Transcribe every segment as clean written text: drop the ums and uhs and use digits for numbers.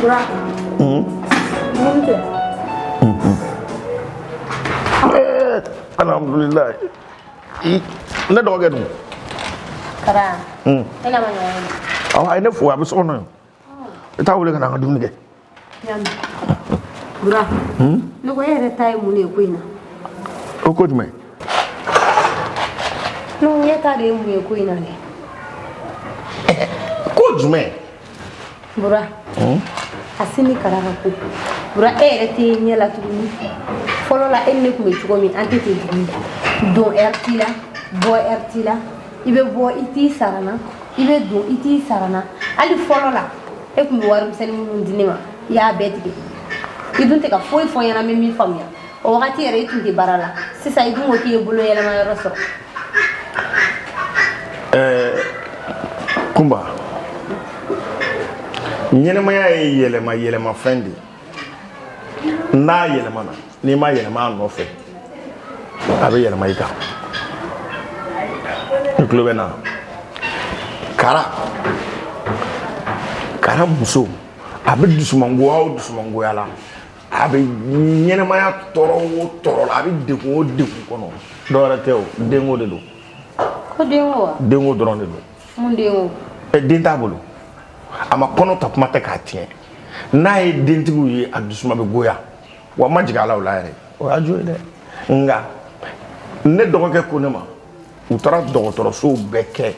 Bura. Mun tɛ? Alhamdulilayi. Ne dɔgɔkɛ dun? Kara. E n'a ma ɲɔgɔn ye. Awɔ, a ye ne fo, a bɛ so kɔnɔ yen. I t'a wele ka na an ka dumuni kɛ. Bura. Ne ko e yɛrɛ ta ye mun de ye ko in na? O ko jumɛn? Ne ko e ta de ye mun ye ko in na dɛ? Ko jumɛn? Bura. A sini Kara ka ko. Bura, e yɛrɛ tɛ ɲɛ la tuguni. Fɔlɔ la, e ni ne tun bɛ cogo min, an tɛ ten tuguni. Don heure t'i la, bɔ heure t'i la. I bɛ bɔ, i t'i sara n na. I bɛ don, i t'i sara n na. Hali fɔlɔ la, e tun bɛ warimisɛnnin minnu di ne ma, i y'a bɛɛ tigɛ. I dun tɛ ka foyi fɔ n ɲɛna n bɛ min faamuya. O wagati yɛrɛ, i tun tɛ baara la. Sisan i dun ko k'i ye bolo yɛlɛma yɔrɔ sɔrɔ. Kunba, ɲɛnɛmaya ye yɛlɛma yɛlɛmafɛn de ye. N'a yɛlɛmana, n'i ma yɛlɛma a nɔfɛ, a bɛ yɛlɛma i kan. I tulo bɛ n na? Kara, Kara muso, a bɛ dusumangoya o dusumangoya la, a bɛ ɲɛnɛmaya tɔɔrɔ o tɔɔrɔ la, a bɛ degun o degun kɔnɔ, dɔwɛrɛ tɛ o, denko de don. Ko denko wa? Denko dɔrɔn de don. Mun denko? Den t'a bolo, a ma kɔnɔ ta, kuma tɛ k'a tiɲɛ. N'a ye dentigiw ye, a dusuma bɛ goya. Wa n ma jigin a la o la yɛrɛ, o y'a jo ye dɛ. Nka ne dɔgɔkɛ ko ne ma, u taara dɔgɔtɔrɔsow bɛɛ kɛ,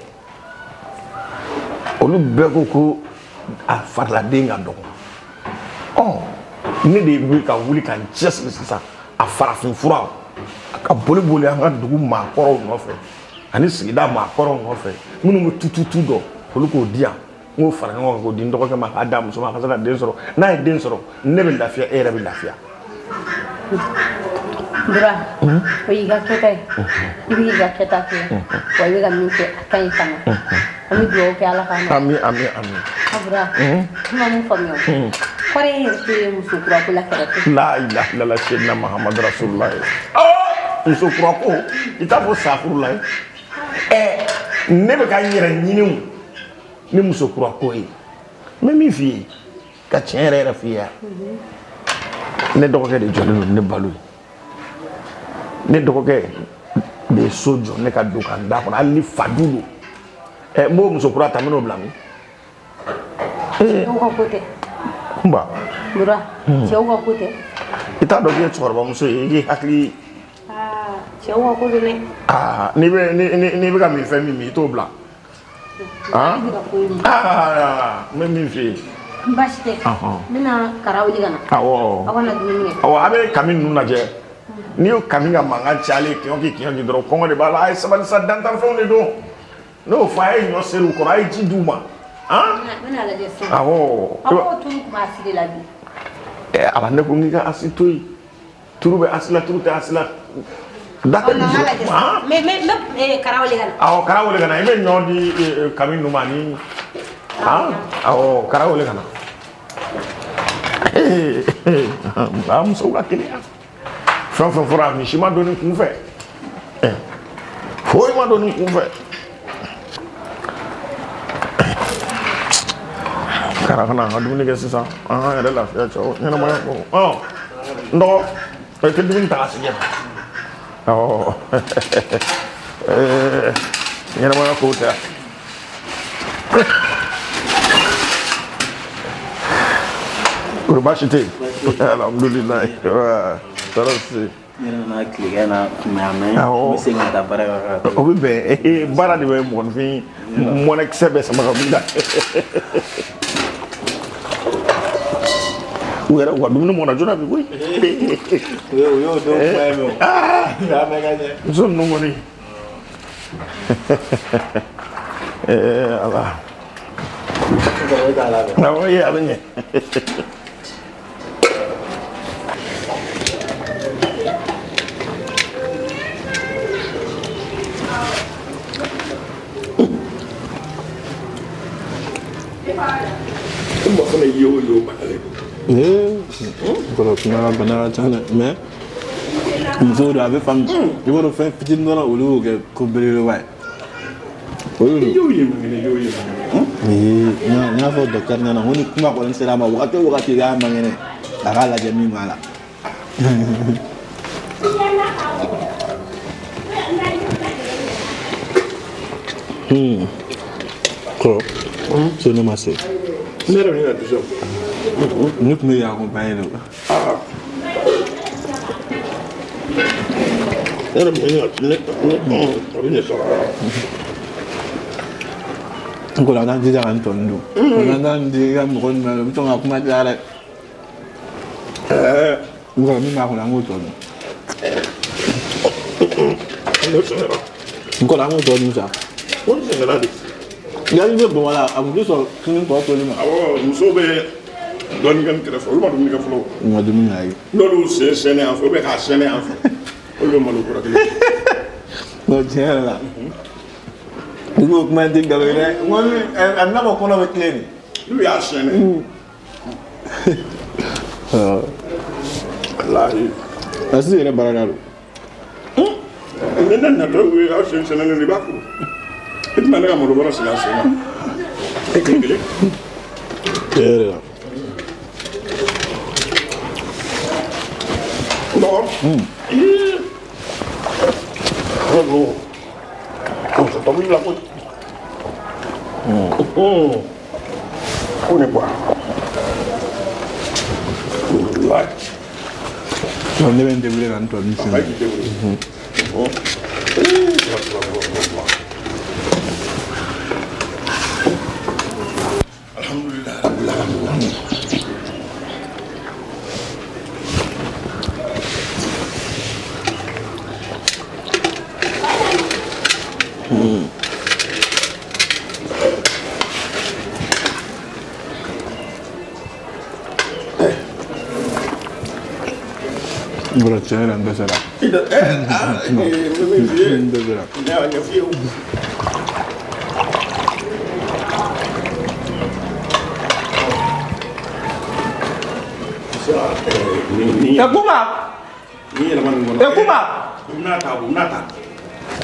olu bɛɛ ko ko a fariladen ka dɔgɔ. Ɔ, ne de bɛ ka wuli ka n cɛsiri sisan, a farafin fura, a ka boli boli an ka dugu maakɔrɔw nɔfɛ ani sigida maakɔrɔw nɔfɛ, minnu bɛ tututu dɔn, olu k'o di yan. N k'o fara ɲɔgɔn kan k'o di n dɔgɔkɛ ma, k'a d'a muso ma, a ka se ka den sɔrɔ. N'a ye den sɔrɔ, ne bɛ lafiya, e yɛrɛ bɛ lafiya. Bura, o y'i ka kɛta ye. I bɛ k'i ka kɛta kɛ, wa i bɛ ka min kɛ, a ka ɲi fana. An bɛ dugawu kɛ, Ala k'a nɔgɔya. Ami, ami, ami. A Bura, n ma mun faamuya o. Kɔrɔ e yɛrɛ tɛ muso kura ko la kɛrɛfɛ? La ilaha illallah, sayyidina Muhammad rasulullah. Muso kura ko, i t'a fɔ safuru la ye. Ɛ, ne bɛ ka n yɛrɛ ɲini o ni muso kura ko ye. N bɛ min f'i ye, ka tiɲɛ yɛrɛ yɛrɛ f'i ye yan, ne dɔgɔkɛ de jɔlen don ne balo ye. Ne dɔgɔkɛ de ye so jɔ ne ka don ka n da kɔnɔ, hali ni fa du don. Ɛ, n b'o muso kura ta, n bɛn'o bila min? Cɛw ka ko tɛ. Kunba. Bura, cɛw ka ko tɛ. I t'a dɔn k'i ye cɛkɔrɔbamuso ye, i k'i hakili. Cɛw ka ko don dɛ. Aa, n'i bɛ n'i bɛ ka min fɛn min min, i t'o bila. Ah, aa, n bɛ min f'i ye. Baasi tɛ. N bɛna Kara wele ka na. Awɔ. Aw ka na dumuni kɛ. Awɔ, a bɛ kami ninnu lajɛ. N'i y'o kami ka mankan cayalen kɛɲɔki kɛɲɔki dɔrɔn, kɔngɔ de b'a la. A ye sabali sa, dantanfɛnw de don. N'o fɔ, a ye ɲɔ seri u kɔrɔ, a ye ji d'u ma. Han? N bɛna lajɛ sisan. Awɔ. Aw k'o turu tun b'a sigi la bi. Ɛ Ala, ne ko n k'i ka asi to yen. Turu bɛ asi la, turu tɛ asi la. Da tɛ. N bɛ Kara wele ka na. Awɔ, Kara wele ka na. I bɛ ɲɔ di kami ninnu ma ani. Han? Awɔ, Kara wele ka na. A musow ka keleya. Fɛn o fɛn fɔra, nin si ma don nin kun fɛ. Foyi ma don nin kun fɛ. Kara ka na an ka dumuni kɛ sisan. An k'an yɛrɛ lafiya cɛw. Ɲɛnamaya ko. Ɔ, n dɔgɔ, i tɛ dumuni ta ka sigi yan. Awɔ. Ɲɛnamaya kow tɛ. Kɔri baasi tɛ yen? Alhamdulilayi. Tɔɔrɔ si. Ne yɛrɛ nana tilegan na mɛ a mɛn n bɛ segin ka taa baara yɔrɔ la. O bɛ bɛn, baara de bɛ mɔgɔninfin mɔnɛkisɛ bɛɛ sama ka b'i la. U yɛrɛ u ka dumuni mɔna joona bi koyi. O y'o don kuma ye mɛ o. A mɛn ka ɲɛ. Muso ninnu kɔni. Ala. Awɔ, a bɛ ɲɛ. Kunba fana ye o ye o banalen don. Ee, kɔrɔ kuma bana ka ca dɛ, mais musow don, a bɛ faamu. I b'a dɔn, fɛn fitinin dɔrɔn, olu y'o kɛ ko belebeleba ye. Olu don. Y'o ye mun ye, y'o ye mun ye. N y'a fɔ docteur ɲɛna ko ni kuma kɔni sera a ma wagati o wagati k'a man kɛnɛ, a k'a lajɛ min b'a la. Kɔrɔ, so ne ma se. Ne yɛrɛ bɛ ka dɛsɛ. Ne tun bɛ yan accompagner de. Ne yɛrɛ bɛ ne ne a bɛ ɲɛ sɔrɔ. N kɔrɔ, an t'an jija ka nin tɔ nin dun. An t'an di i ka mɔgɔ ninnu ma, u bɛ sɔn ka kuma caya dɛ. N kɔrɔ, min b'a kɔnɔ, an k'o tɔ dun. Ne sɛgɛnna. N kɔrɔ, an k'o tɔ dun sa. Ko n sɛgɛnna de. Yanni bɛ Bamakɔ la, a kun tɛ sɔn sini tɔ toli ma. Awɔ, musow bɛ dɔɔnin kɛ nin kɛrɛfɛ, olu ma dumuni kɛ fɔlɔ. U ma dumuni kɛ, ayi. N'olu sen sɛnɛ yan fɛ, ou bien k'a sɛnɛ yan fɛ, olu bɛ malo kura kelen. Non, tiɲɛ yɛrɛ la. I b'o kuma in tɛ nkalon ye dɛ. N ko ni a bɛ n'a fɔ kɔnɔ bɛ tilen de. N'u y'a sɛnɛ. Walahi. Asi yɛrɛ barika don. Ni ne natɔ ye aw sen sɛnɛnen don, i b'a kuru. I tɛna ne ka malo bɔrɔ sigi a sen kan. E tile kelen. Tiɲɛ yɛrɛ la. Dɔgɔ. Ii. Muso tobili la koyi. Ko ne bɔra. Walahi. Ne bɛ n débrouiller ka n tɔ ninnu A k'i débrouiller. Alhamdulillah rabbil alamin. N kɔrɔ, tiɲɛ yɛrɛ, n dɛsɛra. I da ɛ aa n bɛ min f'i ye. N dɛsɛra. Ne y'a ɲɛf'i ye o. Ni Ɛ Kuma! ni yɛlɛma nin kɔnɔ. Ɛ Kuma! U bɛna ta, u bɛna ta.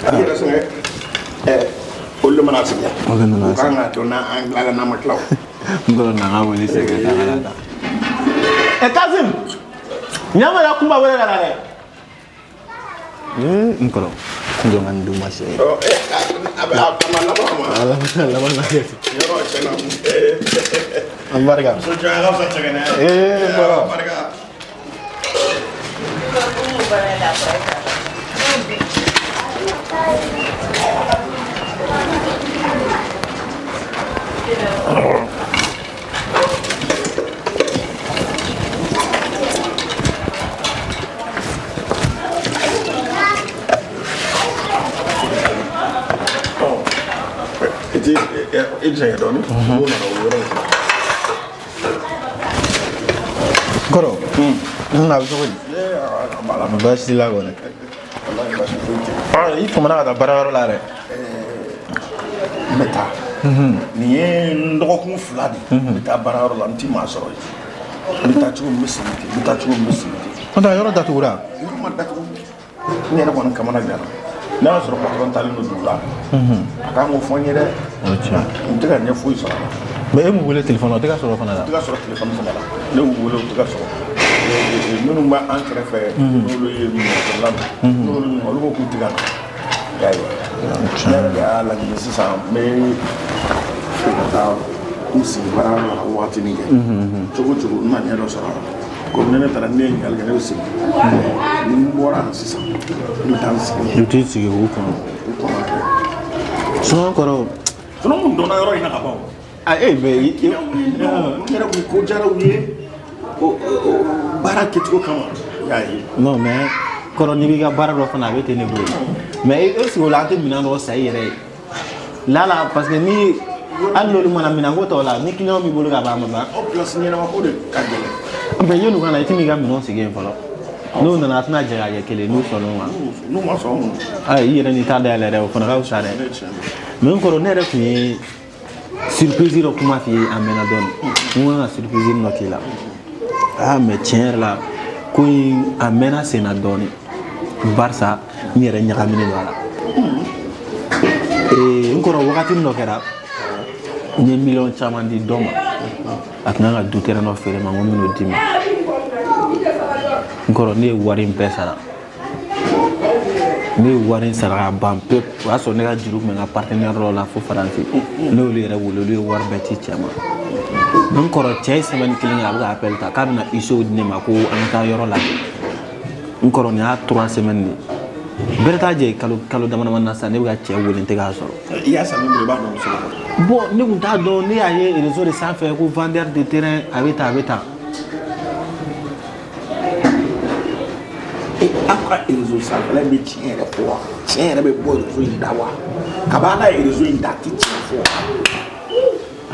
I yɛrɛ sɛgɛn. Ɛ olu de mana sigi yan. Olu de nana U kan k'a dɔn n'an tilala n'an ma tila o. N kɔrɔ, na n ka wele sɛgɛn ta ka na ta. Ɛ Kasim! Ɲama ya Kuma wele ka na dɛ. N kɔrɔ, n jɔ n ka nin d'u ma sɛ. Ɔ ɛ a bɛ a ma laban ma. A laban na kɛ. Yɔrɔ tiɲɛna. An barika. Muso jɔnya ka fisa cɛgɛnɛ. Ee, n kɔrɔ. Barika. I ti i jɛngɛ dɔɔnin. N'o nana o yɔrɔ in. Kɔrɔ. A bɛ cogo di? Baasi t'i la kɔni. Walahi baasi foyi tɛ. I famana ka taa baarayɔrɔ la dɛ. N bɛ taa. Nin ye n dɔgɔkun 2 de ye. N bɛ taa baarayɔrɔ la, n ti maa sɔrɔ yen. N bɛ taa cogo min, n bɛ segin ten. N bɛ taa cogo min, n bɛ segin ten. N'o tɛ yɔrɔ datugura. Yɔrɔ ma datugu. N yɛrɛ kɔni kamana ganna. N'a y'a sɔrɔ patɔrɔn taalen don dugu la, a kan k'o fɔ n ye dɛ. O ye tiɲɛ. N tɛ ka ɲɛ foyi sɔrɔ a la. Mais e m'u wele téléphone na, o tɛ ka sɔrɔ fana la. U tɛ ka sɔrɔ téléphone fana la. Ne y'u wele, u tɛ ka sɔrɔ. Minnu b'an kɛrɛfɛ, n'olu ye minɛnsɔrɔla ninnu, n'olu olu ko k'u tɛ ka na. I y'a ye. Ne yɛrɛ de y'a laɲini sisan, n bɛ fɛ ka taa n sigi baarayɔrɔ la ka wagatinin kɛ. Cogo o cogo, n na ɲɛ dɔ sɔrɔ a la. Komi ni ne taara, ni ne ye ɲininkali kɛ, ne bɛ segin. Ni n bɔra yan sisan, n bɛ taa n sigi. U t'i sigi k'u kɔnɔ. U kɔnɔ kɛ. Sinon kɔrɔ. Sinon mun dɔnna yɔrɔ in na ka ban o. A e bɛ i. N yɛrɛ kun ko diyara u ye o baara kɛcogo kama. I y'a ye. Non mais kɔrɔ, n'i b'i ka baara dɔ fana, a bɛ ten de bolo. Mais est ce que o la an tɛ minɛn dɔ san i yɛrɛ ye? Lala parce que ni hali n'olu mana minɛn ko tɔw la, ni client b'i bolo ka ban, a ma ban. O place ɲɛnama ko de ka gɛlɛn. Mais yan'u ka na, i tɛn'i ka minɛnw sigi yen fɔlɔ. N'u nana, a tɛna jɛ ka kɛ kelen n'u sɔnn'o ma. N'u ma sɔn o. Ayi, i yɛrɛ n'i t'a dayɛlɛ dɛ, o fana ka fisa dɛ. Ne tiɲɛ don. Mais n kɔrɔ, ne yɛrɛ tun ye surprise dɔ kuma f'i ye a mɛnna dɔɔni. N ko n ka surprise dɔ k'i la. Ah mais tiɲɛ yɛrɛ la, ko in a mɛnna sen na dɔɔni. Barisa n yɛrɛ ɲagaminen don a la. Ee, n kɔrɔ, wagati dɔ kɛra, N ye miliyɔn caman di dɔ ma, a tun kan ka du terrain dɔ feere ma, n ko n bɛn'o d'i ma. N kɔrɔ, ne ye wari in bɛɛ sara, ne ye wari in sara ka ban pewu. O y'a sɔrɔ ne ka juru tun bɛ n ka partenaire dɔw la fo Faransi. Ne y'olu yɛrɛ wele, olu ye wari bɛɛ ci cɛ ma. N kɔrɔ, cɛ ye semaine kelen kɛ, a bɛ ka appel ta k'a bɛna huissier di ne ma ko an ka taa yɔrɔ lajɛ. N kɔrɔ, nin y'a 3 semaines de ye, bɛrɛ t'a jɛ. Kalo kalo dama dama na sisan, ne bɛ ka cɛ wele, n tɛ k'a sɔrɔ. I y'a san min bolo, i b'a dɔn kosɛbɛ. Bon, ne tun t'a dɔn. Ne y'a ye réseau de sanfɛ ko vendeur de terrain, a bɛ tan, a bɛ tan. E, aw ka réseau sanfɛla in bɛ tiɲɛ yɛrɛ fɔ wa? Tiɲɛ yɛrɛ bɛ bɔ réseau in da wa? Kabi ala ye réseau in da, a tɛ tiɲɛ fɔ.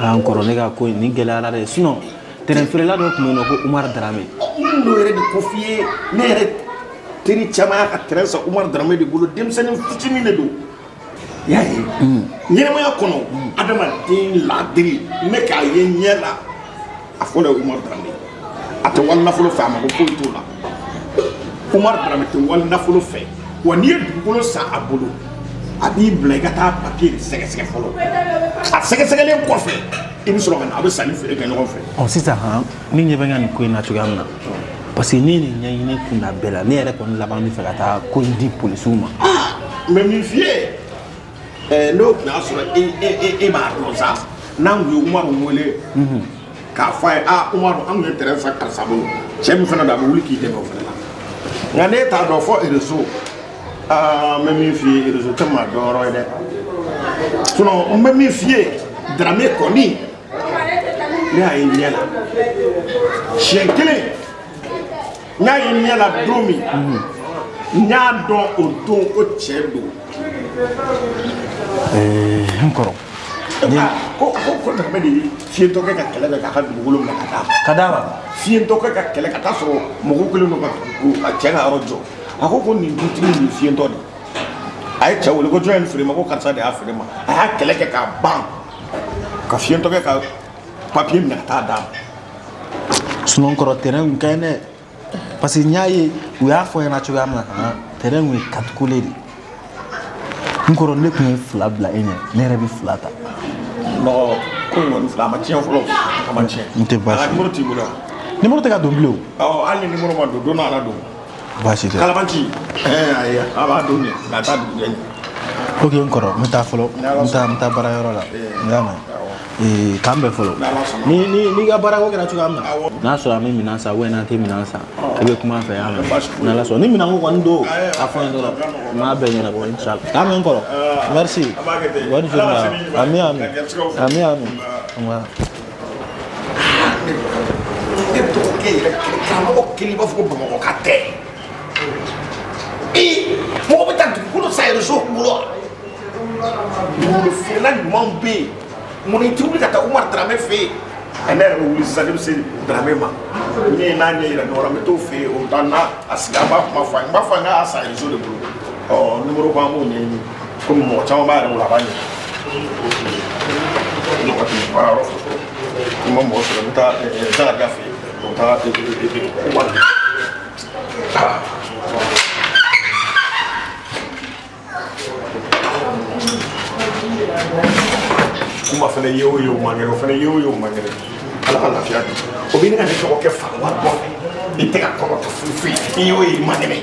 Aa, n kɔrɔ, ne ka ko in nin gɛlɛyara dɛ. Sinon terrain feerela dɔ tun bɛ yen nɔ ko Umar Darame. N n'o yɛrɛ de ko f'i ye. Ne yɛrɛ teri caman y'a ka terrain san Umar Darame de bolo. Denmisɛnnin fitinin de don, i y'a ye. Ɲɛnɛmaya kɔnɔ, adamaden ladiri ne k'a ye ɲɛ la, a fɔlɔ ye Umar Darame. A tɛ wali nafolo fɛ, a mako foyi t'o la. Umar Darame tɛ wali nafolo fɛ wa. N'i ye dugukolo san a bolo, a b'i bila i ka taa papiye de sɛgɛsɛgɛ fɔlɔ. A sɛgɛsɛgɛlen kɔfɛ, i bɛ sɔrɔ ka na, a bɛ sanni feere kɛ ɲɔgɔn fɛ. Ɔ, sisan han, ne ɲɛ bɛ n ka nin ko in na cogoya min na, parce que ne ye nin ɲɛɲini kunda bɛɛ la, ne yɛrɛ kɔni laban bɛ fɛ ka taa ko in di polisiw ma. N bɛ min f'i ye, n'o tun y'a sɔrɔ e e e e b'a dɔn sa, n'an tun ye Umaru wele k'a fɔ a ye: aa Umaru, an tun ye terrain san karisa bolo, cɛ min fana don, a bɛ wuli k'i dɛmɛ o fana la. Nka n'e t'a dɔn fɔ réseau, aa, n bɛ min f'i ye, réseau tɛ maa dɔn yɔrɔ ye dɛ. Sinon n bɛ min f'i ye, Darame kɔni, ne y'a ye ɲɛ la siɲɛ kelen. N y'a ye ɲɛ la don min, n y'a dɔn o don ko cɛ don. N kɔrɔ, Ko Darame de ye fiyentɔ kɛ ka kɛlɛ kɛ k'a ka dugukolo minɛ ka d'a ma. Ka d'a ma. Fiyentɔ kɛ ka kɛlɛ ka taa sɔrɔ mɔgɔw kɛlen don ka a cɛ ka yɔrɔ jɔ. A ko nin dutigi nin fiyentɔ de. A ye cɛ wele ko jɔn ye nin feere ma? Ko karisa de y'a feere ma. A y'a kɛlɛ kɛ k'a ban ka fiyentɔ kɛ ka papiye minɛ ka taa d'a ma. Sinon n kɔrɔ, terrain kun ka ɲi dɛ, parce que n y'a ye u y'a fɔ n ɲɛna cogoya min na han, terrain kun ye katukole de. N kɔrɔ, ne tun ye fila bila e ɲɛ, ne yɛrɛ bɛ fila ta. Non, ko in kɔni filɛ, a ma tiɲɛ fɔlɔ, a ma tiɲɛ. N tɛ baasi. A ka numéro t'i bolo wa? Numéro tɛ ka don bilen o. Awɔ, hali ni numéro ma don, don dɔ a na don. Baasi tɛ. Kalabanci, ayi, a b'a don dɛ, nka a t'a dugujɛ ɲɛ. Ok, n kɔrɔ, n bɛ taa fɔlɔ, n bɛ taa baarayɔrɔ la. N y'a mɛn. K'an bɛn fɔlɔ. Ni ni n'i ka baarako kɛra cogoya min na, n'a sɔrɔ an bɛ minɛn san ou bien n'an tɛ minɛn san, i bɛ kuma an fɛ yan. N'Ala sɔnna, ni minɛnko kɔni don, a fɔ n ye dɔrɔn, n b'a bɛɛ ɲɛnabɔ inchallah. K'an bɛn n kɔrɔ, merci, bonne journée. Ami ami ami ami. Ne dɔgɔkɛ yɛrɛ, karamɔgɔ kelen, i b'a fɔ ko Bamakɔ ka tɛ. Ee, mɔgɔ bɛ taa dugukolo san réseau bolo wa? Dugukolo feerela ɲumanw bɛ yen, mun i tɛ wuli ka taa Umar Darame fɛ yen? Ɛ, ne yɛrɛ bɛ wuli sisan, ne bɛ se Darame ma. Ne n'a ɲɛ yira ɲɔgɔn na, n bɛ t'o fɛ yen, o bɛ taa n'a a sigi, an b'a kuma fɔ a ye. N b'a fɔ a ye k'a san réseau de bolo. Ɔ, numéro ko an b'o ɲɛɲini, komi mɔgɔ caman b'a yɛrɛ bolo, a b'a ɲɛ. Ne waati baara yɔrɔ fɛ, n ma mɔgɔ sɔrɔ, n bɛ taa Zakaria fɛ yen, o bɛ taa Umar. Ah. Kuma fana ye o ye, o man kɛnɛ, o fana ye o ye, o man kɛnɛ. Ala ka lafiya di. O bɛ ne ka ne dɔgɔkɛ faga wari bɔ fɛ. I tɛ ka kɔnɔ tɛ foyi foyi, i y'o ye, i man kɛnɛ.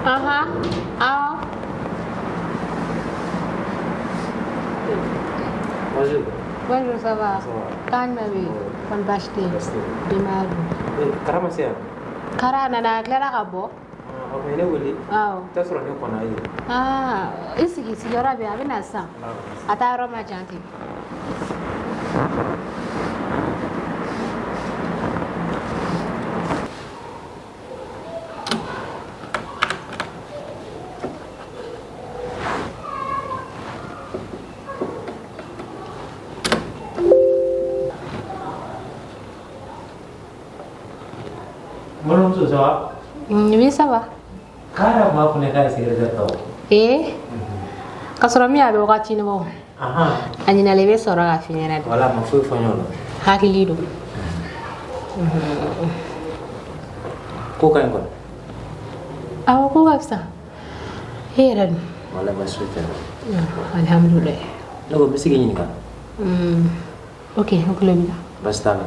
Aha, awɔ. Bonjour. Bonjour, ça va? Ça va. Kan jumɛn bɛ yen? Kɔni baasi tɛ yen? Baasi tɛ yen. Denbaya dun? Eh, Kara ma se yan? Kara nana, a tilara ka bɔ. Ah, o tun ye ne wele. Awɔ. I t'a sɔrɔ ne kɔnna ye. Aa, i sigi, sigiyɔrɔ bɛ yen, a bɛ na sisan. A taa yɔrɔ ma jan ten. Kɔɲɔmuso ça va? Oui, ça va. K'a b'a ko ne k'a ye secrétaire ta o. Ee, ka sɔrɔ min a bɛ wagati bɔ. A ɲinalen bɛ sɔrɔ k'a f'i ɲɛna de. Wala ma foyi fɔ n ɲɛna. Hakili don. Ko ka ɲi kɔni. Awɔ, ko ka fisa. E yɛrɛ dun? Wala baasi foyi tɛ n na. Alhamdulilayi. Ne ko n bɛ se k'i ɲininka. Ok, n tulo b'i la. Baasi t'a la.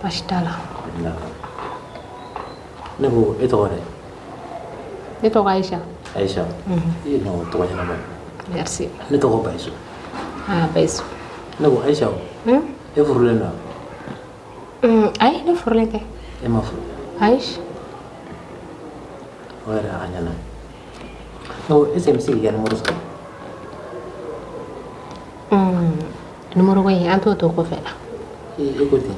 Baasi t'a la. Ne ko e tɔgɔ dɛ? Ne tɔgɔ Aïcha. Aïcha. I ye nɔ tɔgɔ ɲɛnama ye. Merci. Ne tɔgɔ Bayisu. Ah, Bayisu. Ne ko Aïcha o. E furulen don wa? Ayi, ne furulen tɛ. E ma furu? Ayi. O yɛrɛ a ɲɛna. Ne ko est-ce que n bɛ se k'i ka numéro sɔrɔ? Numéro ko in an t'o to kɔfɛ la. E ko ten?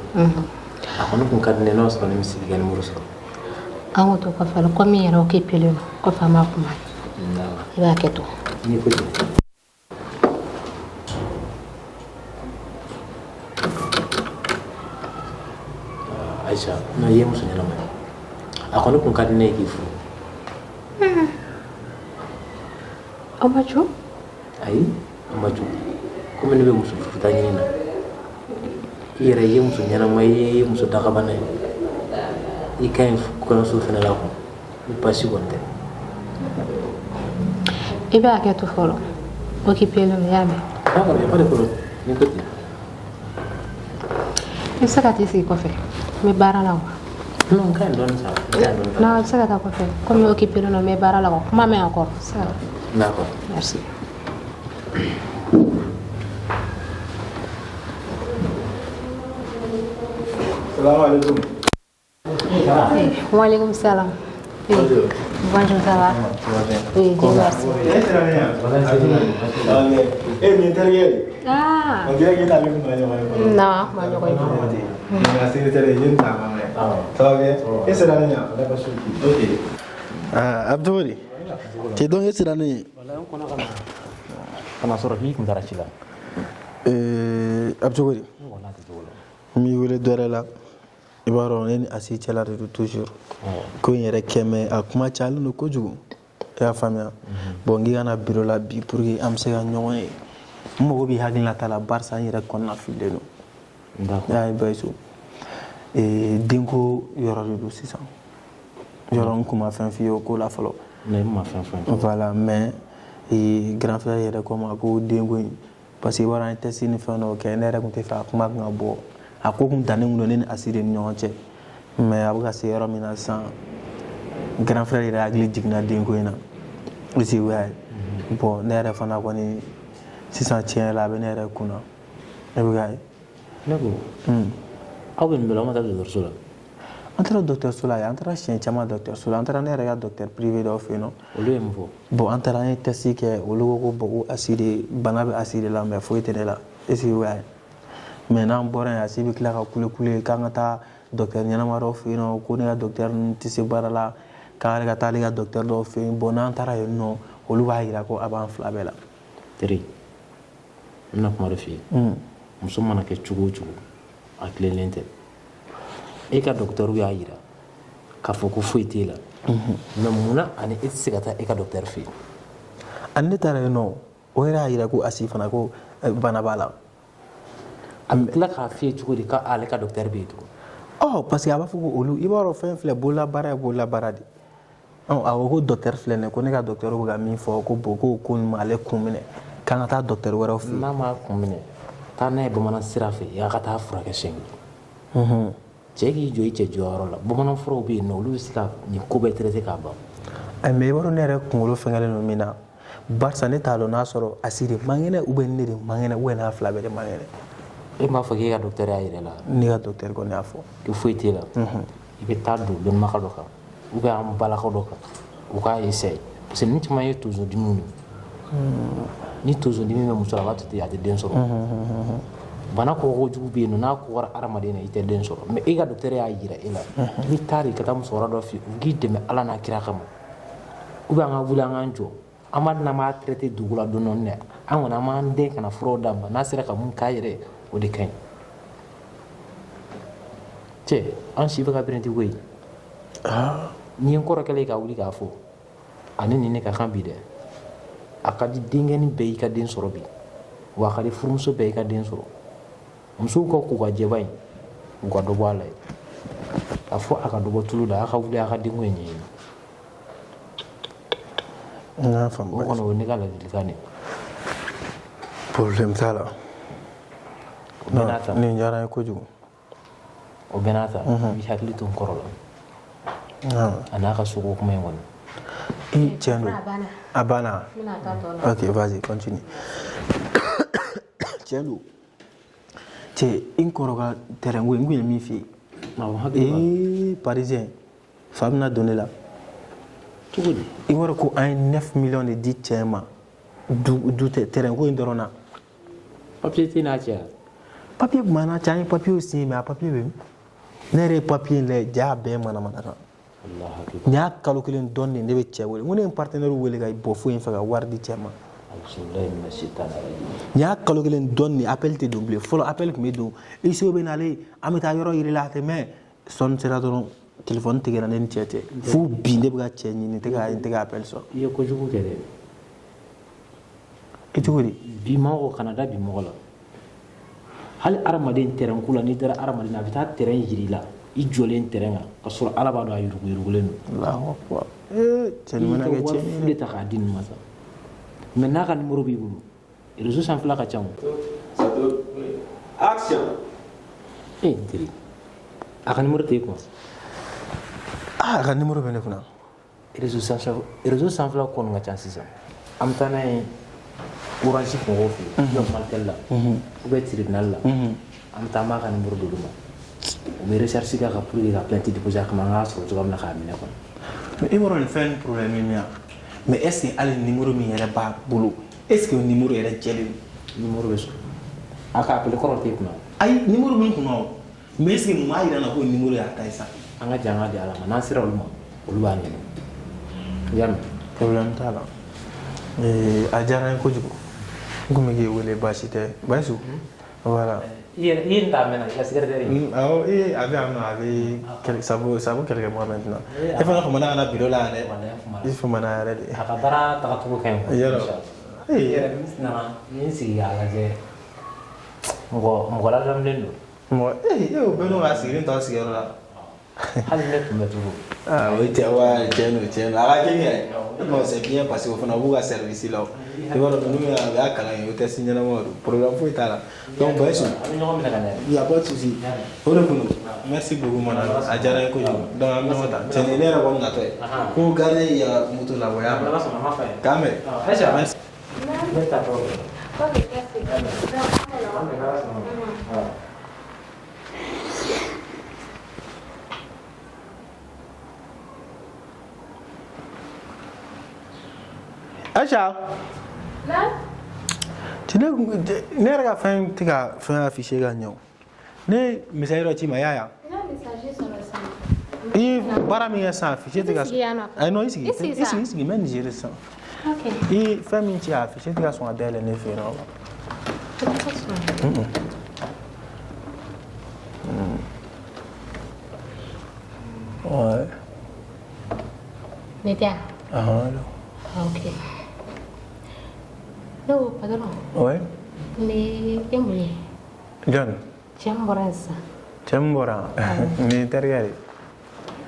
A kɔni kun ka di ne ye n'o sɔrɔ ne bɛ se k'i ka numéro sɔrɔ. An k'o to kɔfɛ la komi n yɛrɛ occupé len don kɔfɛ an b'a kuma. I b'a kɛ to. N'i ko ten. Aïcha, non, i ye muso ɲɛnama ye. A kɔni kun ka di ne ye k'i furu. Aw ma jo? Ayi, an ma jo. Komi ne bɛ muso furuta ɲini na. I yɛrɛ i ye muso ɲɛnama ye, i ye muso dakabana ye. I ka ɲi kɔɲɔso fɛnɛ la kuwa. Ni baasi kɔni tɛ. I bɛ hakɛ to fɔlɔ. Occupé len don, i y'a mɛn? D'accord, y a pas de problème. N'i ko ten. I bɛ se ka t'i sigi kɔfɛ. N bɛ baara la wa? Non, n ka ɲi dɔɔnin sa. N ka ɲi dɔɔnin. Non, i bɛ se ka taa kɔfɛ. Komi occupé len don, n bɛ baara la wa? Kuma mɛn encore. D'accord. Merci. Salam alaikum. Wa alaikum salam. Bonjour. Bonjour, ça va? Tu vas bien? Oui, Dieu merci. Eh, nin terikɛ ye. Ah. On dirait que n'ale kun ma ɲɔgɔn ye fɔlɔ. Non, ma ɲɔgɔn ye. Nin ka secrétaire ye, n ta ma mɛn. Ça va bien? E sera ne ɲa? Ok. Ah, a bɛ cogo di? Cɛ donc e sera ne ye? Wala n kɔnɔ ka na. Ka na sɔrɔ k'i kun taara ci la. A bɛ cogo di? Wala a tɛ cogo la. N b'i wele dɔ wɛrɛ la. I b'a dɔn ne ni Asi cɛla de don toujours. Ko in yɛrɛ kɛmɛ a kuma cayalen don kojugu. I y'a faamuya? Bon n k'i ka na bureau la bi pour que an bɛ se ka ɲɔgɔn ye. N mago b'i hakilinata la barisa n yɛrɛ kɔnɔna fililen don. D'accord. I y'a ye Bayisu. Denko yɔrɔ de don sisan. Yɔrɔ n kun ma fɛn f'i ye o ko la fɔlɔ. Ne ma fɛn fɔ n ye. Voilà, mais grand frère yɛrɛ ko n ma ko denko in parce que i b'a dɔn an ye test ni fɛn dɔw kɛ ne yɛrɛ kun tɛ fɛ a kuma kun ka bɔ. A ko kun dannen kun don ne ni Asi de ni ɲɔgɔn cɛ. Mais a bɛ ka se yɔrɔ min na sisan grand frère yɛrɛ hakili jiginna denko in na. Est-ce que i y'a ye? Bon ne yɛrɛ fana kɔni sisan tiɲɛ yɛrɛ la a bɛ ne yɛrɛ kun na. E bɛ k'a ye? Ne ko aw bɛ nin bɛɛ la aw ma taa dɔgɔtɔrɔso la? An taara dɔgɔtɔrɔso la yen, an taara siɲɛ caman dɔgɔtɔrɔso la, an taara ne yɛrɛ ka docteur privé dɔw fɛ yen nɔ. Olu ye mun fɔ? Bon an taara an ye test kɛ, olu ko ko bon ko Asi de bana bɛ Asi de la mais foyi tɛ ne la. Est-ce que i y'a ye? Mais n'an bɔra yen Asi bɛ tila ka kule kule k'an ka taa docteur ɲɛnama dɔw fɛ yen nɔ ko ne ka docteur ninnu tɛ se baara la k'ale ka taa ale ka docteur dɔw fɛ yen. Bon n'an taara yen nɔ olu b'a jira ko a b'an fila bɛɛ la. Teri, n bɛna kuma dɔ f'i ye. Muso mana kɛ cogo o cogo a tilennen tɛ. E ka docteur y'a jira k'a fɔ ko foyi t'e la. Mais munna ani e tɛ se ka taa e ka docteur fɛ yen? Ani ne taara yen nɔ o yɛrɛ y'a jira ko Asi fana ko bana b'a la. A bɛ tila k'a f'i ye cogo di k'ale ka docteur bɛ yen tugun? Ɔ parce que a b'a fɔ ko olu i b'a dɔn fɛn filɛ bololabaara ye bololabaara de. Ɔ a ko ko docteur filɛ nin ye ko ne ka docteur bɛ ka min fɔ ko bon ko ko nin m'ale kun minɛ k'an ka taa docteur wɛrɛw fɛ yen. N'a m'a kun minɛ taa n'a ye bamanan sira fɛ i ka taa furakɛ siɲɛ kelen. Cɛ k'i jɔ i cɛ jɔyɔrɔ la bamanan furaw bɛ yen nɔ olu bɛ se ka nin ko bɛɛ traiter k'a ban. Mais i b'a dɔn ne yɛrɛ kunkolo fɛngɛlen don min na barisa ne t'a dɔn n'a sɔrɔ Asi de man kɛnɛ ou bien ne de man kɛnɛ ou bien n'a fila bɛɛ de man kɛnɛ. E m'a fɔ k'e ka docteur y'a yira la? Ne ka docteur kɔni y'a fɔ. Ko foyi t'e la. I bɛ taa don dɔnnibaga dɔ kan ou bien an balaka dɔ kan u k'a essayer parce que ninnu caman ye tonso dimiw de ye. Ni tonso dimi bɛ muso la a b'a to ten a tɛ den sɔrɔ. Bana kɔgɔkojugu bɛ yen nɔ n'a kɔgɔra hadamaden na i tɛ den sɔrɔ mais e ka docteur y'a yira e la i bɛ taa de ka taa musokɔrɔba dɔ fɛ yen u k'i dɛmɛ Ala n'a kira kama ou bien an ka wuli an k'an jɔ an b'a n'an b'a traiter dugu la dɔɔnin dɔɔnin dɛ an kɔni an b'an den ka na furaw d'a ma n'a sera ka mun k'a yɛrɛ ye o de ka ɲi. Cɛ an si bɛ ka pɛrɛnti koyi. N'i ye n kɔrɔ kɛlen ka wuli k'a fɔ ani nin ne ka kan bi dɛ. A ka di denkɛnin bɛɛ y'i ka den sɔrɔ bi, wa a ka di furumuso bɛɛ y'i ka den sɔrɔ. Musow ka ko ka jɛba in, u ka dɔ bɔ a la ye. A fɔ a ka dɔ bɔ tulu la, a ka wuli a ka denko in ɲɛɲini. N y'a faamu. O kɔni o ye ne ka ladilikan de ye. Problème t'a la. O bɛɛ n'a ta. Nin diyara n ye kojugu. O bɛɛ n'a ta, i b'i hakili to n kɔrɔ la. A n'a ka soko kuma in kɔni. I tiɲɛ don. A banna. Ok, vas-y, continue. Tiɲɛ don. Cɛ, n kɔrɔ ka terrain ko in, n kun ye min f'i ye. Ee, parisien, fa bɛna don ne la. Cogo di? I b'a dɔn ko an ye 9 millions de di cɛ ma. Du tɛ terrain ko in dɔrɔn na. Papier tɛ n'a cɛ. Papier tun b'an n'a cɛ, an ye papier signé, mais a papier bɛ min? Ne yɛrɛ ye papier in lajɛ, ja bɛɛ manamana kan. Nin y'a kalo kelen dɔɔnin de ne bɛ cɛ wele. N ko ne ye n partenaire wele ka bɔ foyi in fɛ ka wari di cɛ ma. Nin y'a kalo kelen dɔɔnin de, appel tɛ don bilen. Fɔlɔ appel tun bɛ don. ICO bɛ nalen, an bɛ taa yɔrɔ yir'i la, a tɛ mɛn. Sɔnni sera dɔrɔn, téléphone tigɛra ne ni cɛ cɛ. Fo bi ne bɛ ka cɛ ɲini, n tɛ ka appel sɔrɔ. I ye kojugu kɛ dɛ. I cogo di? Bi mɔgɔ kana da bi mɔgɔ la. Hali hadamaden terrain ko la, n'i dara hadamaden na, a bɛ taa terrain yir'i la, i jɔlen terrain kan, ka sɔrɔ Ala b'a dɔn a yuruguyurugulen don. Allahu akbar. Ee, cɛ nin mana kɛ cɛ ye. I ka wari ta k'a di nin ma sa. Mais n'a ka numéro b'i bolo, réseau sanfɛla ka ca o. Action. Ee n teri, a ka numéro t'e kun? Ah, a ka numéro bɛ ne kunna. Réseau sanfɛla kɔni ka ca sisan. An bɛ taa n'a ye Orange mɔgɔw fɛ yen, ou bien Malitel la, ou bien tribunal la. An bɛ taa an b'a ka numéro d'olu ma. U bɛ recherche kɛ ka pour que ka plainte déposer a kama, an k'a sɔrɔ cogoya min na k'a minɛ kɔni. Mais i b'a dɔn nin fɛn in problème ye min ye? Mais est ce que hali numéro min yɛrɛ b'a bolo, est ce que o numéro yɛrɛ jɛlen don? Numéro bɛ sɔrɔ. A ka appel kɔrɔ t'e kunna. Ayi, numéro bɛ n kunna o. Mais est ce que mun b'a yira n na ko numéro y'a ta ye sa? An ka jɛ an ka di Ala ma, n'an sera olu ma, olu b'a ɲɛdɔn. I y'a mɛn? Problème t'a la. A diyara n ye kojugu. N kun bɛ k'i wele, baasi tɛ. Bayisu, voilà. I ye n ta mɛnna, i ka secrétaire ye. Awɔ, ee a bɛ yan nɔ, a bɛ ça vaut quelques mois maintenant. E fana famana ka na bureau la yan dɛ. I famana yɛrɛ de. A ka baara tagacogo ka ɲi. Yɔrɔ. I yɛrɛ n nana n ye n sigi k'a lajɛ. Mɔgɔ ladamulen don. Mɔgɔ ee o bɛɛ n'o ka sigilen to a sigiyɔrɔ la. Hali ne tun bɛ cogo. Ah oui, tiɲɛ wa, tiɲɛ don. A ka kɛ yɛrɛ. Non, c'est bien parce que o fana b'u ka service la. I b'a dɔn ninnu y'a u y'a kalan yen, o tɛ si ɲɛnamaw don. Problème foyi t'a la. Donc Bayisu. A bɛ ɲɔgɔn minɛ ka ɲɛ. Il y a pas de souci. O de kun don. Merci beaucoup mon ami. A diyara n ye kojugu. Donc an bɛ ɲɔgɔn ta. Cɛ nin ye ne yɛrɛ kɔni natɔ ye. Ko gardien y'i ka moto labɔ i y'a mɛn. K'an bɛn. Aïcha. Merci. Ne ta tɔ. Ok, merci. Aïcha. Na? Ne yɛrɛ ka fɛn tɛ ka fɛn afficher ka ɲɛ o. Ne ye message dɔ ci i ma, i y'a ye wa? N ka message sɔrɔ sisan. I ye baara min kɛ sisan, afficher tɛ ka. I sigi yan nɔ. Ayi non, i sigi. I sigi sa. I sigi, n bɛ nin gérer sisan. Ok. I ye fɛn min ci, a afficher tɛ ka sɔn ka dayɛlɛ ne fɛ yen nɔ. Ouais. Ne tɛ yan? Ah, non. Ok. Ne ko patron. Ouais. Ni ye mun ye? Jɔn? Cɛ min bɔra yen sisan. Cɛ min bɔra yan? Nin ye n terikɛ de ye.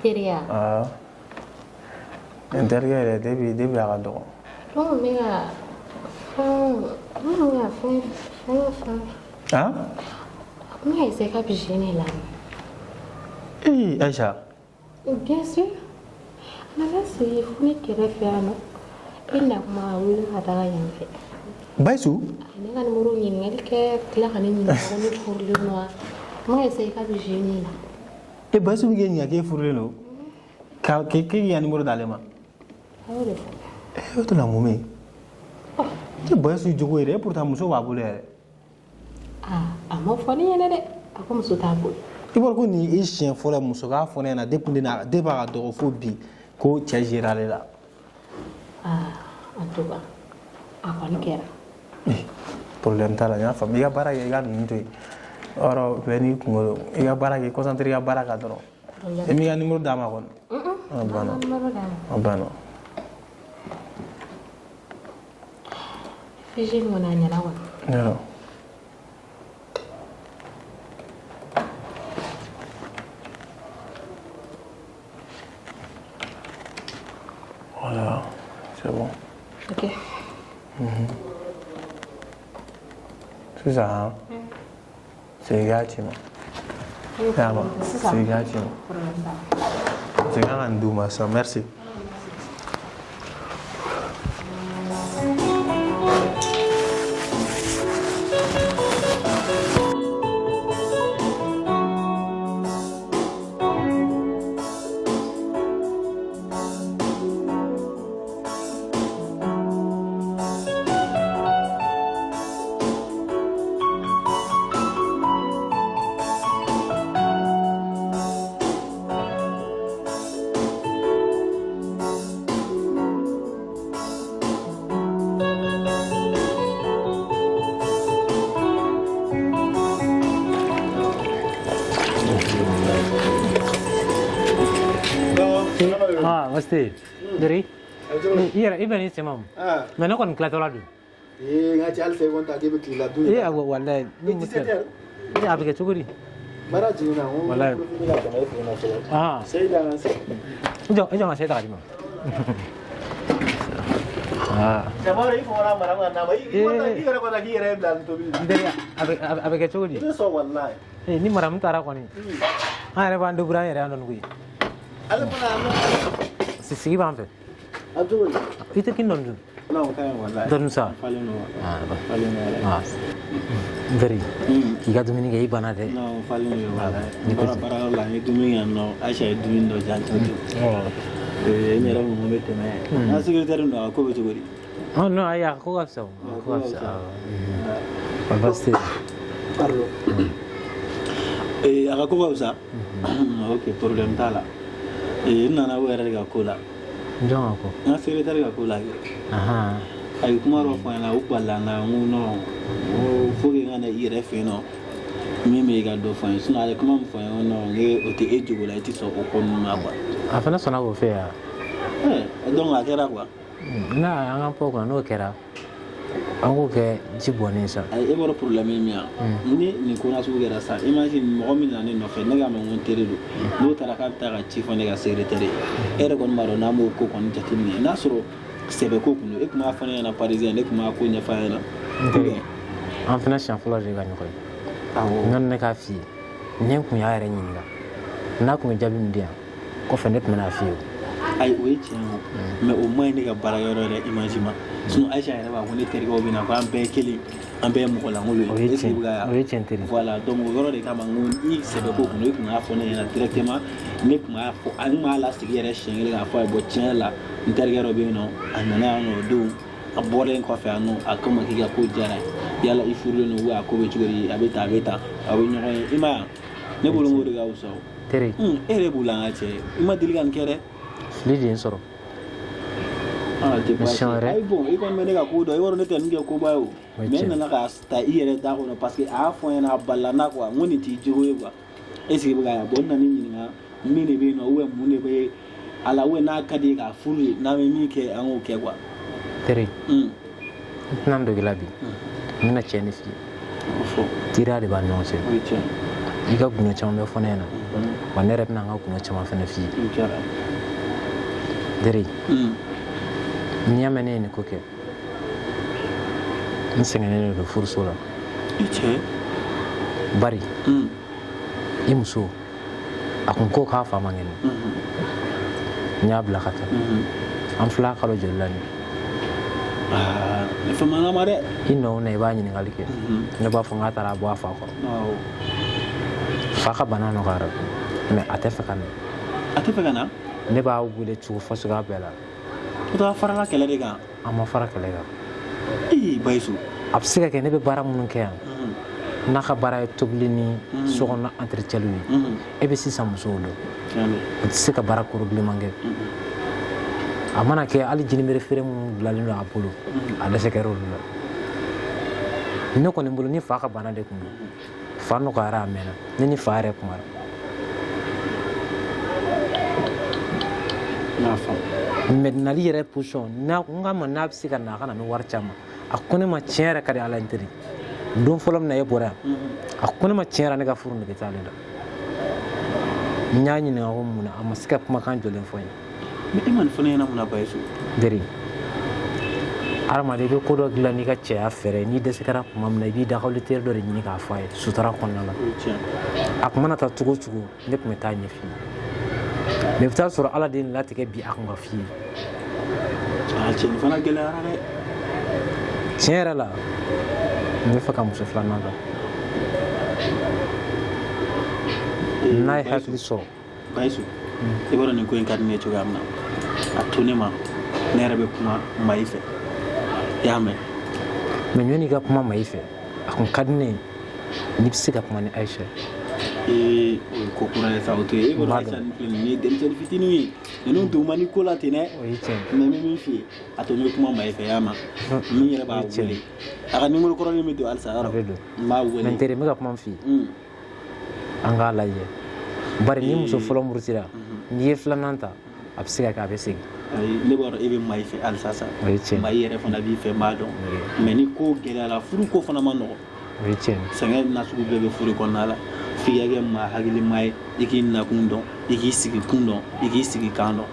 Teriya? Awɔ. Nin terikɛ yɛrɛ depuis a ka dɔgɔ. Donc ne ka fɛn ne ka fɛn fɛn. Han? Ne ka essayer ka bi ne la. Ee Aïcha. Bien sûr. A nana sigi fo ne kɛrɛfɛ yan nɔ. E na kuma a wuli ka taga yan fɛ. Bayisu? Ne ka numéro ɲininkali kɛ tila ka ne ɲininka ko ne furulen don wa? N ka essayer ka bi ne la. E Bayisu bɛ k'e ɲininka k'e furulen don? Ka k'e k'i ka numéro d'ale ma? A y'o de fɔ. E o tɛ na mun ye? E Bayisu jogo yɛrɛ, e pourtant muso b'a bolo yɛrɛ. Aa a ma fɔ ne ɲɛna dɛ. A ko muso t'a bolo. I b'a dɔn ko nin ye e siɲɛ fɔlɔ ye muso k'a fɔ ne ɲɛna depuis a ka dɔgɔ fo bi ko cɛ géré ale la. Ah, en tout cas, a kɔni kɛra. Problème t'a la, n y'a faamu. I ka baara kɛ, i ka ninnu to yen. Yɔrɔ bɛɛ n'i kunkolo. I ka baara kɛ, i concentré i ka baara kan dɔrɔn. I m'i ka numéro d'a ma kɔni. A banna, a banna. Fiche in kɔni a ɲɛna kɔni. Yɔrɔ. Voilà, c'est bon. Ok. Sisan, segin k'a ci ma. Y'a ma, segin k'a ci ma. Segin ka nin d'u ma sisan, merci. Ah, Masti. Deri. I yɛrɛ i bɛ n'i sen ma mais ne kɔni tilatɔla don. Ee, n ka cɛ, hali sa i kɔni ta k'e bɛ tilela dun. Ee, awɔ, walayi. Ni mun 17 tɛ. heures. Ee, a bɛ kɛ cogo di? Baara jiginna, n ko Walayi. n bɛ ka tɛmɛ e fɛ yen nɔ fɔlɔ. Ah. Seyi da n sigi. I jɔ n ka se ta ka di ma. Ah. Jama i fɔra mara ka n'a ma. I Ee. i yɛrɛ kɔni k'i yɛrɛ bila nin tobili la. N teri, a bɛ kɛ cogo di? I bɛ sɔn walayi. Ee, ni maramu taara kɔni. An yɛrɛ b'an débrouiller an yɛrɛ yan dɔɔni koyi. Ale fana an bɛ Sigi b'an fɛ. a cogo di? I tɛ kin dɔɔni dun. Non, o ka ɲi walayi. Dɔɔni sa. Falen don. Ah, ba. Falen don walayi. Ah. N teri, k'i ka dumuni kɛ i banna dɛ. Non, falen don walayi. Ni N bɔra ko baarayɔrɔ la, n ye dumuni kɛ yan nɔ. Aïcha ye dumuni dɔ di yan cɛ. Ee, n yɛrɛ mun bɛ tɛmɛ. N ka secrétaire don, a ko bɛ cogo di? Oh non, ayi, a ko ka fisa o. A ko ka fisa. Awɔ. Baasi tɛ yen. Pardon. Ee, a ka ko ka fisa. Ok, problème t'a la. Ee, n nana o yɛrɛ de ka ko la. Jɔn ka ko? N ka secrétaire ka ko la kɛ. Ahan. A ye kuma dɔ fɔ n ɲɛna, o balila n na, n ko non, n ko faut que n ka na i yɛrɛ fɛ yen nɔ, min bɛ i ka dɔ fɔ n ye. Sinon a ye kuma min fɔ n ye, n ko non, n ko o tɛ e jogo la, i tɛ sɔn o ko ninnu ma quoi. A fana sɔnna k'o fɛ yan. Ɛɛ, donc a kɛra quoi. N'a an ka bɔ kɔnɔ n'o kɛra, an k'o kɛ ji bɔnnen sa. Ayi, e b'a dɔn problème ye min ye wa? Ni nin ko nasugu kɛra sisan, imagine mɔgɔ min nana ne nɔfɛ, ne k'a ma ko n teri don, n'o taara k'a bɛ taa ka ci fɔ ne ka secrétaire ye, e yɛrɛ kɔni b'a dɔn n'an b'o ko kɔni jateminɛ, n'a sɔrɔ sɛbɛ ko kun don, e tun b'a fɔ ne ɲɛna parisien, ne tun b'a ko ɲɛfɔ a ɲɛna. N teri, an fana siɲɛ fɔlɔ de ka ɲɔgɔn ye. Awɔ. Ɲɔni ne k'a f'i ye, ni n kun y'a yɛrɛ ɲininka, n'a kun ye jaabi min di yan, kɔfɛ ne tun bɛn'a f'i ye o. Ayi, o ye tiɲɛ ye o, mais o man ɲi ne ka baarakɛyɔrɔ yɛrɛ image ma. Sinon Aïcha yɛrɛ b'a fɔ ne terikɛw bɛ na ko an bɛɛ ye kelen, an bɛɛ ye mɔgɔ lankolon ye. O ye Est-ce que i bɛ tiɲɛ, ka o ye tiɲɛ teri. Voilà, donc o yɔrɔ de kama n ko i sɛbɛ ko kun don, i kun k'a fɔ ne ɲɛna directement, ne tun b'a fɔ, an tun b'a lasigi yɛrɛ siɲɛ kelen k'a fɔ a ye, bon tiɲɛ yɛrɛ la n terikɛ dɔ bɛ yen nɔ, a nana yan nɔ o don, a bɔlen kɔfɛ yan nɔ, a ko n ma k'i ka ko diyara ye, yala i furulen don ou a ko bɛ cogo di, a bɛ tan a bɛ tan, a bɛ ɲɔgɔn ye, i m'a ye wa? Ne bolo n k'o de ka fisa o. Teri. E yɛrɛ b'u la n ka cɛ, i ma deli ka nin kɛ dɛ. Fili de ye n sɔrɔ. Ah, tɛ baasi Siɲɛ ye. wɛrɛ. Ayi bon, i kɔni bɛ ne ka ko dɔn, i b'a dɔn ne tɛ nin kɛ koba ye o. O ye Mais tiɲɛ. n nana k'a ta i yɛrɛ da kɔnɔ parce que a y'a fɔ n ɲɛna, a balila n na quoi, n ko nin t'i jogo ye quoi. Est ce que i bɛ k'a ye? Bon, n nana i ɲininka min de bɛ yen nɔ ou bien mun de bɛ a la ou bien n'a ka di ye k'a furu de, n'an bɛ min kɛ an k'o kɛ quoi. Teri, n tɛna n dogo i la bi. N bɛna tiɲɛ de f'i ye. O fɔ. Teriya de b'an ni ɲɔgɔn cɛ. O ye tiɲɛ ye. I ka gundo caman bɛ fɔ ne ɲɛna. Wa ne yɛrɛ bɛna n ka gundo caman fana f'i ye. O diyara. Teri, n'i y'a mɛn ne ye nin ko kɛ, n sɛgɛnnen de don furuso la. I cɛ. Bari, i muso, a kun ko k'a fa man kɛnɛ. N y'a bila ka taa. An filɛ kalo joli la nin ye? Aa, ne famana ma dɛ. I nɔ o nɔ i b'a ɲininkali kɛ. Ne b'a fɔ n k'a taara bɔ a fa kɔrɔ. Awɔ. Fa ka bana nɔgɔyara, mais a tɛ fɛ ka na. A tɛ fɛ ka na? Ne b'a wele cogo fasuguya bɛɛ la. O taara farala kɛlɛ de kan. An ma fara kɛlɛ kan. Ee, Bayisu. A bɛ se ka kɛ ne bɛ baara minnu kɛ yan, n'a ka baara ye tobili ni sokɔnɔ entretien ye, e bɛ sisan musow dɔn. Tiɲɛ don. O tɛ se ka baara koro bilenman kɛ. A mana kɛ hali jinibere feere minnu bilalen don a bolo, a dɛsɛ kɛra olu la. Ne kɔni bolo, ni fa ka bana de kun don, fa nɔgɔyara a mɛnna, ne ni fa yɛrɛ kumara. N y'a faamu. Mais nali yɛrɛ position n'a n k'a ma n'a bɛ se ka na, a ka na ni wari caman. A ko ne ma, tiɲɛ yɛrɛ ka di Ala ye, n teri, don fɔlɔ min na e bɔra yan, a ko ne ma, tiɲɛ yɛrɛ, ne ka furu nege t'ale la. N y'a ɲininka ko mun na, a ma se ka kumakan jɔlen fɔ n ye. Mais e ma nin fɔ ne ɲɛna mun na, Bayisu? Teri, hadamaden, i bɛ ko dɔ dilan n'i ka cɛya fɛɛrɛ ye. N'i dɛsɛ kɛra tuma min na, i b'i dakawuli teri dɔ de ɲini k'a fɔ a ye sutura kɔnɔna la. O ye tiɲɛ. A kun mana taa cogo o cogo, ne tun bɛ taa ɲɛf'i ye, mais i bɛ taa sɔrɔ Ala de ye nin latigɛ bi, a kun ka f'i ye. Aa cɛ, nin fana gɛlɛyara dɛ. Tiɲɛ yɛrɛ la, n bɛ fɛ ka muso filanan ta n'a ye hakili sɔrɔ. Bayisu, i b'a dɔn nin ko in ka di ne ye cogoya min na, a to ne ma, ne yɛrɛ bɛ kuma Mayi fɛ, i y'a mɛn? Mais ɲɔni ka kuma Mayi fɛ, a kun ka di ne ye n'i bɛ se ka kuma ni Ayisa ye. Ee, o ye ko kura ye sa, o to yen. E b'a dɔn, Ayisa nin filɛ nin ye, denmisɛnnin fitinin ye, ninnu don man di ko la ten dɛ. O ye tiɲɛ ye. Mais n bɛ min f'i ye, a to n bɛ kuma Mayi fɛ, i y'a mɛn? Min yɛrɛ b'a wele, a ka nimoro kɔrɔlen bɛ don halisa yɔrɔ? A bɛ don. N b'a wele. Mais n teri, n bɛ ka kuma min f'i ye, an k'a lajɛ, bari ni muso fɔlɔ murutira, n'i ye filanan ta, a bɛ se ka kɛ a bɛ segin. Ayi, ne b'a dɔn e bɛ Mayi fɛ halisa sa. O ye tiɲɛ. Mayi yɛrɛ fana b'i fɛ, n b'a dɔn. Mais ni ko gɛlɛyara, furu ko fana ma nɔgɔn. O ye tiɲɛ. Sɛgɛn nasugu bɛɛ bɛ furu kɔnɔna la. F'i ka kɛ maa hakilima ye, i k'i nakun dɔn, i k'i sigi kun dɔn, i k'i sigi kan dɔn.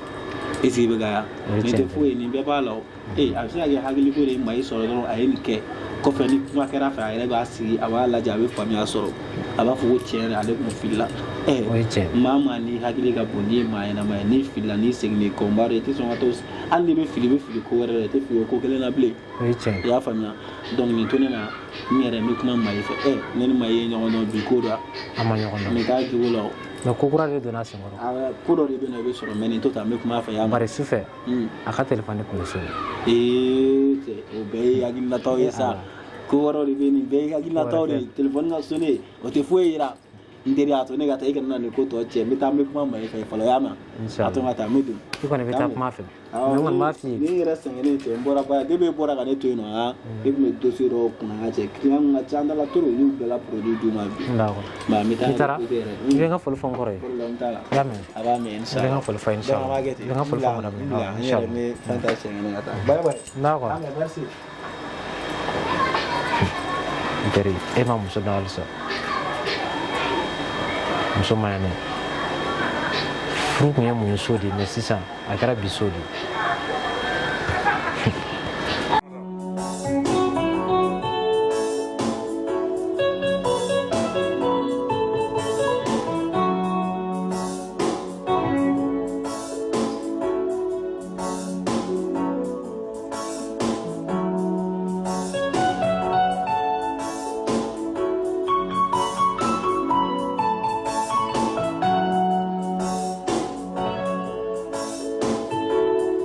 E sigi bɛ ka yan, nin tɛ foyi ye, nin bɛɛ b'a la o. Ee, a bɛ se ka kɛ hakiliko de ye Mayi sɔrɔ dɔrɔn, a ye nin kɛ. Kɔfɛ, ni kuma kɛra fɛ, a yɛrɛ b'a sigi, a b'a lajɛ, a bɛ faamuya sɔrɔ, a b'a fɔ ko tiɲɛ yɛrɛ, ale kun filila. Ɛɛ, maa maa n'i hakili ka bon, n'i ye maa ɲɛnama ye, n'i filila, n'i seginn'i kɔ, n b'a dɔn i tɛ sɔn ka to. Hali n'i bɛ fili, i bɛ fili ko wɛrɛ la, i tɛ fili o ko kelen na bilen. I y'a faamuya? Donc nin to ne ma, n yɛrɛ n bɛ kuma Mayi fɛ. Ɛ, ne ni Mayi ye ɲɔgɔn dɔn bi ko dɔ. An ma ɲɔgɔn dɔn. Nin t'a jogo la o. Mais ko kura de donna a senkɔrɔ. Ko dɔ de bɛ na, i bɛ sɔrɔ, mais nin to tan, n bɛ kuma a fɛ, y'a mɛn? Bari sufɛ, a ka telefɔni tun bɛ so. Ee cɛ, o bɛɛ ye hakilinataw ye sa. Ko wɛrɛw de bɛ nin bɛɛ ye hakilinataw de ye. Telefɔni ka sonné, o tɛ foyi yira. N teri, a to ne ka taa, i kana na nin ko tɔ cɛ. N bɛ taa, n bɛ kuma Mayi fɛ fɔlɔ, y'a mɛn? A to n ka taa, n bɛ don. I kɔni bɛ taa kuma fɛ, mais n kɔni b'a f'i ye. Ne yɛrɛ sɛgɛnnen cɛ, n bɔra baara, depuis e bɔra ka ne to yen nɔ, han, ne tun bɛ dossier dɔw kunna n ka cɛ, client kun ka ca n da la trop, n y'u bɛɛ la produit d'u ma bi. D'accord. Mais n bɛ taa. N'i taara, yɛrɛ. I bɛ n ka foli fɔ n kɔrɔ ye. Problème t'a la. I y'a mɛn? A b'a mɛn, I bɛ n ka foli fɔ, inchallah. Donc an b'a kɛ ten. I bɛ n ka foli fɔ madame ye. N bila, n yɛrɛ bɛ fɛn ta sɛgɛnnen ka taa. Bye bye. D'accord. Ah, merci. N teri, e ma muso dɔn halisa. Muso ma ɲi dɛ. Furu kun ye mun ye so de ye, mais sisan a kɛra bi so de ye.